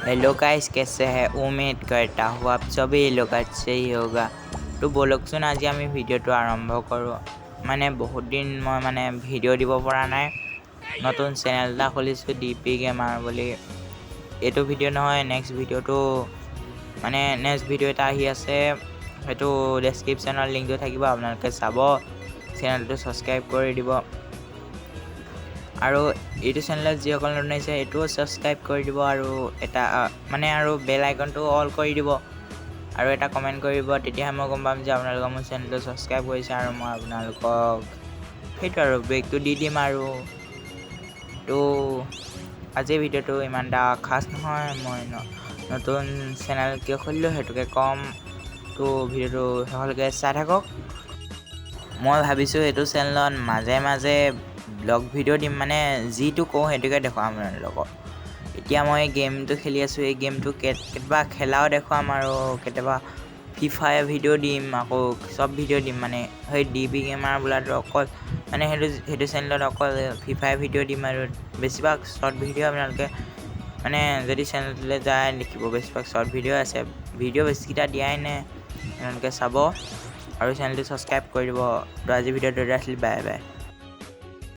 Hello guys, कैसे हैं? उम्मीद करता हूँ आप सभी लोग अच्छे ही होगा। তো ব'লকচোন, আজি আমি ভিডিঅ'টো আৰম্ভ কৰোঁ। মানে বহুত দিন মই মানে ভিডিঅ' দিব পৰা নাই। নতুন চেনেল এটা খুলিছোঁ, ডি পি গেমাৰ বুলি। এইটো ভিডিঅ' নহয়, নেক্সট ভিডিঅ'টো, মানে নেক্সট ভিডিঅ' এটা আহি আছে। সেইটো ডেছক্ৰিপশ্যনৰ লিংকটো থাকিব, আপোনালোকে চাব, চেনেলটো ছাবস্ক্ৰাইব কৰি দিব। আৰু এইটো চেনেলত যিসকল নতুন আহিছে, এইটোও ছাবস্ক্ৰাইব কৰি দিব আৰু এটা মানে আৰু বেল আইকনটো অল কৰি দিব আৰু এটা কমেণ্ট কৰিব। তেতিয়াহে মই গম পাম যে আপোনালোকে মোৰ চেনেলটো ছাবস্ক্ৰাইব কৰিছে আৰু মই আপোনালোকক সেইটো আৰু ব্ৰেকটো দি দিম। আৰু তো আজিৰ ভিডিঅ'টো ইমান এটা খাচ নহয়। মই নতুন চেনেল কিয় খুলিলোঁ সেইটোকে ক'ম। তো ভিডিঅ'টো শেষলৈকে চাই থাকক। মই ভাবিছোঁ এইটো চেনেলত মাজে মাজে ব্লগ ভিডিঅ' দিম, মানে যিটো কওঁ সেইটোকে দেখুৱাম আপোনালোকক। এতিয়া মই গেমটো খেলি আছোঁ, এই গেমটো কেতিয়াবা খেলাও দেখুৱাম আৰু কেতিয়াবা ফ্ৰী ফায়াৰ ভিডিঅ' দিম, আকৌ চব ভিডিঅ' দিম। মানে সেই ডি পি গেমাৰ বোলাটো অকল মানে সেইটো চেনেলত অকল ফ্ৰী ফায়াৰ ভিডিঅ' দিম আৰু বেছিভাগ শ্বৰ্ট ভিডিঅ'। আপোনালোকে মানে যদি চেনেলটোলৈ যায়, দেখিব বেছিভাগ শ্বৰ্ট ভিডিঅ' আছে। ভিডিঅ' বেছিকেইটা দিয়াই নাই। আপোনালোকে চাব আৰু চেনেলটো ছাবস্ক্ৰাইব কৰি দিব। তো আজি ভিডিঅ'টো আছিল, বাই বাই।